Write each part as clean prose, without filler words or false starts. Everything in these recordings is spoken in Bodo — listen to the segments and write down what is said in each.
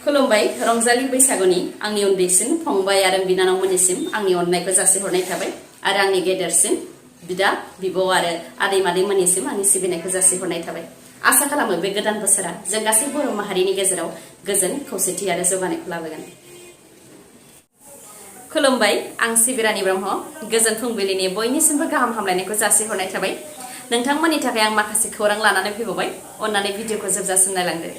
खुलुमबाय रंजालि बैसागुनि आंनि उन्दैसिन फंबाय आरो बिनानावमोननिसिम आंनि अननायखौ जासिहरनाय थाबाय आरो आंनि गेदेरसिन बिदा बिब' आरो आदै मादैमोननिसिम आंनि सिबिनायखौ जासिहरनाय थाबाय। आसा खालामो बे गोदान बोसोरा जों गासै बर' माहारिनि गेजेराव गोजोन खौसेथि आरो जौगानायखौ लाबोगोन। खुलुमबाय आं सिबिरानि ब्रह्म गोजोन फुंबिलिनि बयनिसिमबो गाहाम हामलायनायखौ जासिहरनाय थाबाय। नोंथांमोननि थाखाय आं माखासे खौरां लानानै फैबावबाय। अन्नानै भिडिअखौ जोबजासिम नायलांदो।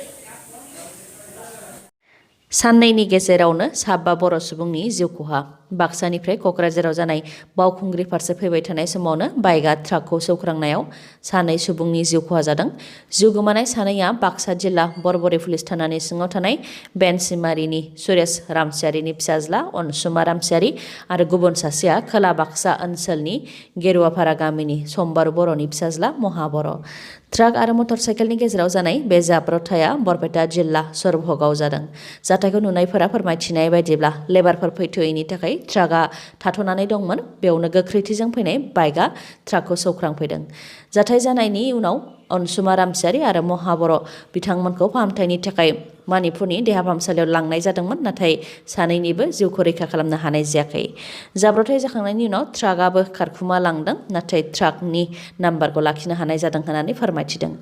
साननैनि गेजेरावनो साबा बर' सुबुंनि जिउ खहा। बाक्सानिफ्राय क'क्राझाराव जानाय बावखुंग्रि फारसे फैबाय थानाय समावनो बाइकआ ट्राकखौ सौख्रांनायाव सानै सुबुंनि जिउ खहा जादों। जिउ गोमानाय सानैया बाक्सा जिल्ला बरबरि पुलिस थानानि सिङाव थानाय बेनसिमारिनि सुरेश रामसियारिनि फिसाज्ला अनसुमा रामसियारि आरो गुबुन सासेया खोला बाक्सा ओनसोलनि गेरुवापारा गामिनि समबार बर'नि फिसाज्ला महा बर'। ट्राक आरो मटर साइकेलनि गेजेराव जानाय बे जाब्रबथाया बरपेटा जिल्ला सरभगाव जादों। जाथायखौ नुनायफोरा फोरमायथिनाय बायदिब्ला लेबारफोर फैथ'यैनि थाखाय ट्राकआ थाथ'नानै दंमोन। बेयावनो गोख्रैथिजों फैनाय बाइकआ ट्राकखौ सौख्रांफैदों। जाथाय जानायनि उनाव अनसुमा रामसियारि आरो महा बर' बिथांमोनखौ फाहामथायनि थाखाय मणिपुरनि देहा फाहामसालियाव लांनाय जादोंमोन, नाथाय सानैनिबो जिउखौ रैखा खालामनो हानाय जायाखै। जाब्रबथाय जाखांनायनि उनाव ट्राकआबो खारखुमा लांदों, नाथाय ट्राकनि नाम्बारखौ लाखिनो हानाय जादों होननानै फोरमायथिदों।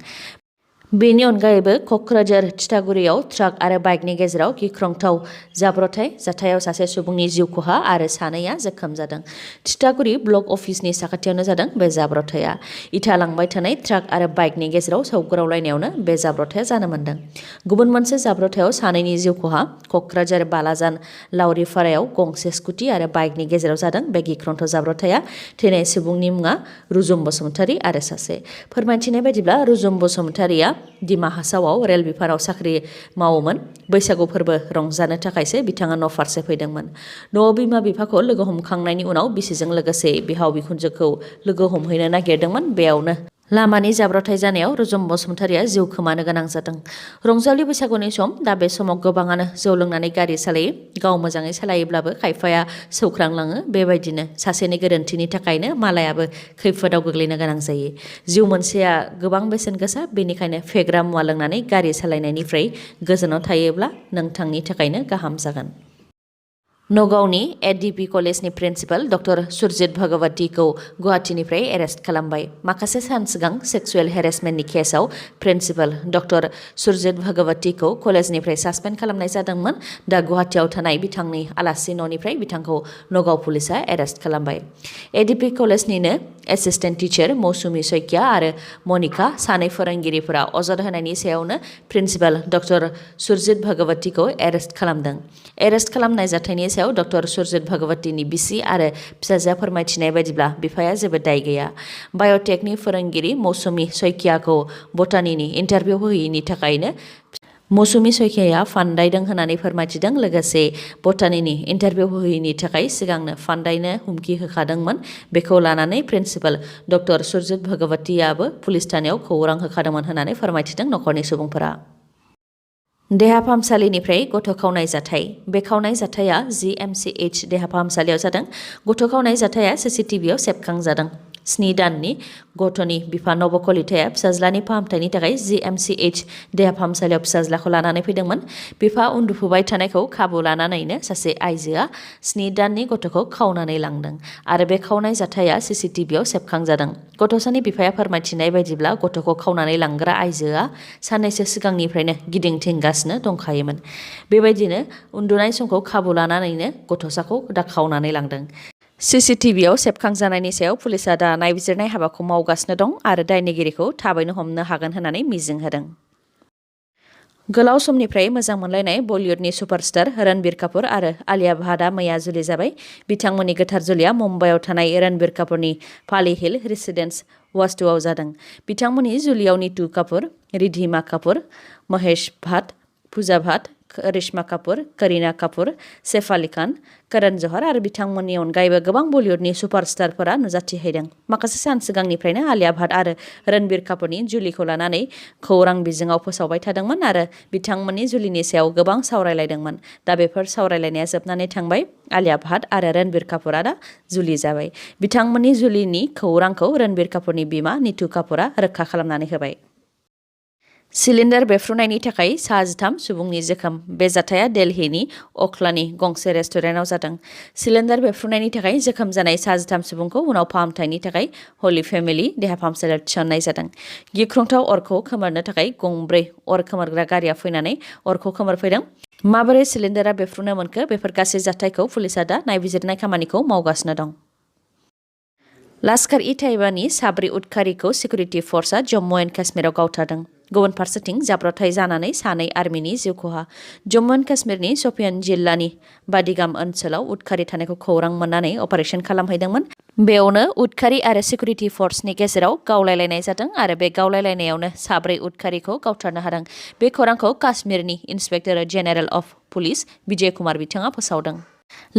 बेनि अनगायैबो क'क्राझार थिथागुरियाव ट्राक आरो बाइकनि गेजेराव गिख्रंथाव जाब्रबथाय जाथायाव सासे सुबुंनि जिउ खहा आरो सानैया जोखोम जादों। थिथागुरि ब्लक अफिसनि साखाथियावनो जादों बे जाब्रबथाया। इटा लांबाय थानाय ट्राक आरो बाइकनि गेजेराव सौग्रावलायनायावनो बे जाब्रबथाया जानो मोन्दों। गुबुन मोनसे जाब्रबथायाव सानैनि जिउ खहा। क'क्राझार बालाजान लावरिपारायाव गंसे स्कुटि आरो बाइकनि गेजेराव जादों बे गिख्रंथाव जाब्रबथाया। थैनाय सुबुंनि मुङा रुजुम बसुमतारी आरो सासे। फोरमायथिनाय बायदिब्ला रुजुम बसुमतारीया दिमा हासावआव रेल बिफानाव साख्रि मावोमोन। बैसागु फोरबो रंजानो थाखायसो बिथाङा न' फारसे फैदोंमोन। न'आव बिमा बिफाखौ लोगो हमखांनायनि उनाव बिसिजों लोगोसे बिहाव बिखुनजोखौ लोगो हमहैनो नागिरदोंमोन। बेयावनो लामानि जाब्रबथाय जानायाव रुजुम बसुमतारीया जिउ खोमानो गोनां जादों। रंजालि बैसागुनि सम, दा बे समाव गोबाङानो जौ लोंनानै गारि सालायो। गाव मोजाङै सालायोब्लाबो खायफाया सौख्रांलाङो। बेबायदिनो सासेनि गोरोन्थिनि थाखायनो मालायाबो खैफोदाव गोग्लैनो गोनां जायो। जिउ मोनसेया गोबां बेसेन गोसा, बेनिखायनो फेग्रा मुवा लोंनानै गारि सालायनायनिफ्राय गोजानाव थायोब्ला नोंथांनि थाखायनो गाहाम जागोन। नगावनि एडिपि कलेजनि प्रिन्सिपाल डक्टर सुरजित भगवतीखौ गुवाहाटीनिफ्राय एरेस्ट खालामबाय। माखासे सान सिगां सेक्सुवेल हेरेसमेन्टनि केसआव प्रिन्सिपाल डक्टर सुरजित भगवतीखौ कलेजनिफ्राय सासपेन्ड खालामनाय जादोंमोन। दा गुवाहाटीआव थानाय बिथांनि आलासि न'निफ्राय बिथांखौ नगाव पुलिसआ एरेस्ट खालामबाय। एडिपि कलेजनिनो एसिस्टेन्ट टिचार मौसुमि सैकिया आरो मनिका सानै फोरोंगिरिफोरा अजद होनायनि सायावनो प्रिन्सिपाल डक्टर सुरजित भगवतीखौ एरेस्ट खालामदों। एरेस्ट खालामनाय जाथायनि सायाव डक्टर सुरजित भगवतीनि बिसि आरो फिसाजोआ फोरमायथिनाय बायदिब्ला बिफाया जेबो दाय गैया। बाय'टेकनि फोरोंगिरि मौसुमि सैकियाखौ बटानिनि इन्टारभिउ होयैनि थाखायनो मौसुमि सैकियाया फान्दायदों होननानै फोरमायथिदों। लोगोसे बटानिनि इन्टारभिउ होयैनि थाखाय सिगांनो फान्दायनो हुमखि होखादोंमोन। बेखौ लानानै प्रिन्सिपाल डक्टर सुरजित भगवतीयाबो पुलिस थानायाव खौरां होखादोंमोन होननानै फोरमायथिदों नखरनि सुबुंफोरा। देहा फाहामसालिनिफ्राय गथ' खावनाय जाथाय। बे खावनाय जाथाया GMCH देहा फाहामसालियाव जादों। गथ' खावनाय जाथाया CCTVआव सेबखांजादों। 7 दाननि गथ'नि बिफा नबकलिताया फिसाज्लानि फाहामथायनि थाखाय GMCH देहा फाहामसालियाव फिसाज्लाखौ लानानै फैदोंमोन। बिफा उन्दुफुबाय थानायखौ खाबु लानानैनो सासे आइजोआ 7 दाननि गथ'खौ खावनानै लांदों आरो बे खावनाय जाथाया CCTVआव सेबखांजादों। गथ'सानि बिफाया फोरमायथिनाय बायदिब्ला गथ'खौ खावनानै लांग्रा आइजोआ साननैसो सिगांनिफ्रायनो गिदिंथिंगासिनो दंखायोमोन। बेबायदिनो उन्दुनाय समखौ खाबु लानानैनो गथ'साखौ दा खावनानै लांदों। CCTVआव सेबखांजानायनि सायाव पुलिसआ दा नायबिजिरनाय हाबाखौ मावगासिनो दं आरो दायनिगिरिखौ थाबैनो हमनो हागोन होननानै मिजिं होदों। गोलाव समनिफ्राय मोजां मोनलायनाय बलिउडनि सुपारस्टार रणबीर कापुर आरो आलिया भाटआ मैया जुलि जाबाय। बिथांमोननि गोथार जुलिया मुम्बाइआव थानाय रणबीर कापुरनि पाली हिल रेसिडेन्स वास्तुआव जादों। बिथांमोननि जुलियाव नीतू कापुर, रिधिमा कापुर, महेश भाट, पूजा भाट, करिश्मा कापुर, करिना कापुर, सैफ अली खान, करण जौहर आरो बिथांमोननि अनगायैबो गोबां बलिउडनि सुपारस्टारफोरा नुजाथिहैदों। माखासे सान सिगांनिफ्रायनो आलिया भाट आरो रणबीर कापुरनि जुलिखौ लानानै खौरां बिजोङाव फोसावबाय थादोंमोन आरो बिथांमोननि जुलिनि सायाव गोबां सावरायलायदोंमोन। दा बेफोर सावरायलायनाया जोबनानै थांबाय। आलिया भाट आरो रणबीर कापुरा दा जुलि जाबाय। बिथांमोननि जुलिनि खौरांखौ रणबीर कापुरनि बिमा नीतू कापुरा रोखा खालामनानै होबाय। सिलिन्डार बेफ्रुनायनि थाखाय 63 सुबुंनि जोखोम बे जाथाया दिल्लीनि अखलानि गंसे रेस्टुरेन्टआव जादों। सिलिन्डार बेफ्रुनायनि थाखाय जोखोम जानाय 63 सुबुंखौ उनाव फाहामथायनि थाखाय हली फेमिली देहा फाहामसालियाव थिसननाय जादों। गिख्रंथाव अरखौ खोमोरनो थाखाय गंब्रै अर खोमोरग्रा गारिया फैनानै अरखौ खोमोरफैदों। माबोरै सिलिन्डारा बेफ्रुनो मोनखो बेफोर गासै जाथायखौ पुलिसआ दा नायबिजिरनाय खामानिखौ मावगासिनो दं। लाश्कार-इ-ताइबानि साब्रै उदखारिखौ सिकिउरिटि फर्सआ जम्मु एन्ड काश्मीराव गावथारदों। गुबुन फारसेथिं जाब्रबथाय जानानै सानै आर्मिनि जिउ खहा। जम्मु एन्ड काश्मीरनि शपियान जिल्लानि बादिगाम ओनसोलाव उदखारि थानायखौ खौरां मोननानै अपारेशन खालामहैदोंमोन। बेयावनो उदखारि आरो सिकिउरिटि फर्सनि गेजेराव गावलायलायनाय जादों आरो बे गावलायलायनायावनो साब्रै उदखारिखौ गावथारनो हादों। बे खौरांखौ काश्मीरनि inspector general of police Vijay Kumar बिथाङा फोसावदों।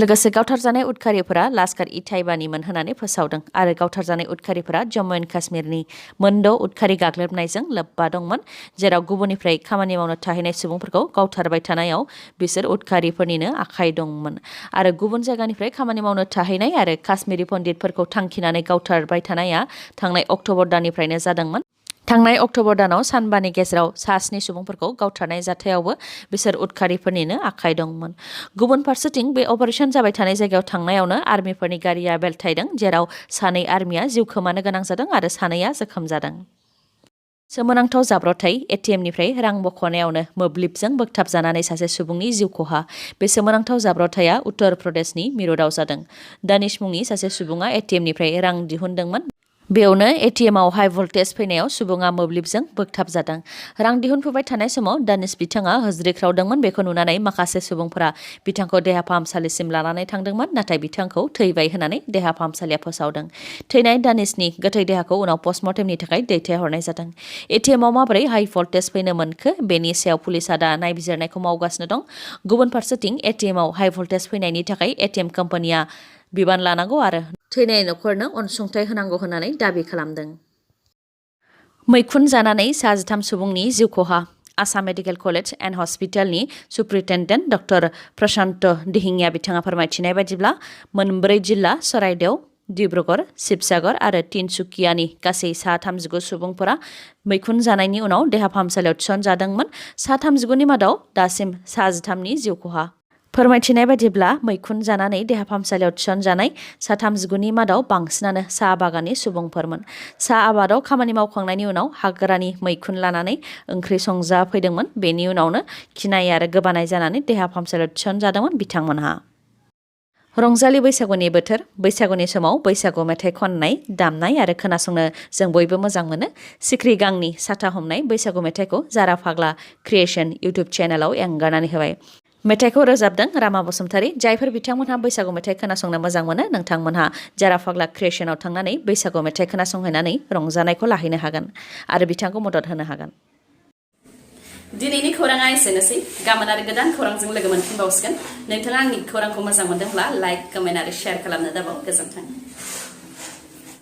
लोगोसे गावथारजानाय उदखारिफोरा लाश्कार-इ-ताइबानिमोन होननानै फोसावदों आरो गावथारजानाय उदखारिफोरा जम्मु एन्ड काश्मीरनि मोनद' उदखारि गाग्लोबनायजों लोब्बा दंमोन, जेराव गुबुननिफ्राय खामानि मावनो थाहैनाय सुबुंफोरखौ गावथारबाय थानायाव बिसोर उदखारिफोरनिनो आखाइ दंमोन आरो गुबुन जायगानिफ्राय खामानि मावनो थाहैनाय आरो काश्मीरी पन्डितफोरखौ थांखिनानै गावथारबाय थानाया थांनाय अक्ट'बर दाननिफ्रायनो जादोंमोन। थांनाय अक्ट'बर दानाव सानबानि गेजेराव 7 सुबुंफोरखौ गावथारनाय जाथायावबो बिसोर उदखारिफोरनिनो आखाइ दंमोन। गुबुन फारसेथिं बे अपारेशन जाबाय थानाय जायगायाव थांनायावनो आर्मिफोरनि गारिया बेलथायदों, जेराव 2 आर्मिया जिउ खोमानो गोनां जादों आरो 2 जोखोम जादों। सोमोनांथाव जाब्रबथाय एटिएमनिफ्राय रां बख'नायावनो मोब्लिबजों बोगथाबजानानै सासे सुबुंनि जिउ खहा। बे सोमोनांथाव जाब्रबथाया उत्तर प्रदेशनि मिरुतआव जादों। दानिश मुंनि सासे सुबुङा एटिएमनिफ्राय रां दिहुनदोंमोन। बेयावनो एटिएमआव हाइ भल्टेज फैनायाव सुबुङा मोब्लिबजों बोगथाबजादों। रां दिहुनफुबाय थानाय समाव दानिश बिथाङा होज्रिख्रावदोंमोन। बेखौ नुनानै माखासे सुबुंफोरा बिथांखौ देहा फाहामसालिसिम लानानै थांदोंमोन, नाथाय बिथांखौ थैबाय होननानै देहा फाहामसालिया फोसावदों। थैनाय दानिशनि गोथै देहाखौ उनाव पस्टमर्टेमनि थाखाय दैथायहरनाय जादों। एटिएमआव माबोरै हाइ भल्टेज फैनो मोनखो बेनि सायाव पुलिसआ दा नायबिजिरनायखौ मावगासिनो दं। गुबुन फारसेथिं एटिएमआव हाइ भल्टेज फैनायनि थाखाय एटिएम कम्पानिया बिबान लानांगौ आरो थैनाय नखरनो अनसुंथाइ होनांगौ होननानै दाबि खालामदों। मैखुन जानानै 63 सुबुंनि जिउ खहा। आसाम मेडिकेल कलेज एन्ड हस्पिटालनि सुप्रिन्टेन्डेन्ट डक्टर प्रशान्त दिहिङिया बिथाङा फोरमायथिनाय बायदिब्ला मोनब्रै जिल्ला चराइदेव, डिब्रुगड़, शिबसागर आरो तिनसुकियानि गासै 39 सुबुंफोरा मैखुन जानायनि उनाव देहा फाहामसालियाव थिसनजादोंमोन। 39नि मादाव दासिम 63नि जिउ खहा। फोरमायथिनाय बायदिब्ला मैखुन जानानै देहा फाहामसालियाव थिसनजानाय 39नि मादाव बांसिनानो साहा बागाननि सुबुंफोरमोन। साहा आबादाव खामानि मावखांनायनि उनाव हाग्रानि मैखुन लानानै ओंख्रि संजाफैदोंमोन। बेनि उनावनो खिनाय आरो गोबानाय जानानै देहा फाहामसालियाव थिसनजादोंमोन बिथांमोनहा। रंजालि बैसागुनि बोथोर। बैसागुनि समाव बैसागु मेथाइ खननाय, दामनाय आरो खोनासंनो जों बयबो मोजां मोनो। सिख्रि गांनि साथा हमनाय बैसागु मेथाइखौ जारा फाग्ला क्रिएशन इउटुब चेनेलाव एंगारनानै होबाय। मेथाइखौ रोजाबदों रामा बसुमतारी। जायफोर बिथांमोनहा बैसागु मेथाइ खोनासंनो मोजां मोनो, नोंथांमोनहा जारा फाग्ला क्रिएशनाव थांनानै बैसागु मेथाइ खोनासंहैनानै रंजानायखौ लाहैनो हागोन आरो बिथांखौ मदद होनो हागोन। दिनैनि खौराङा एसेनोसै। गाबोन आरो गोदान खौरांजों लोगो मोनफिनबावसिगोन। नोंथाङा आंनि खौरांखौ मोजां मोनदोंब्ला लाइक, कमेन्ट आरो शेयार खालामनो दाबाव। गोजोन्थों।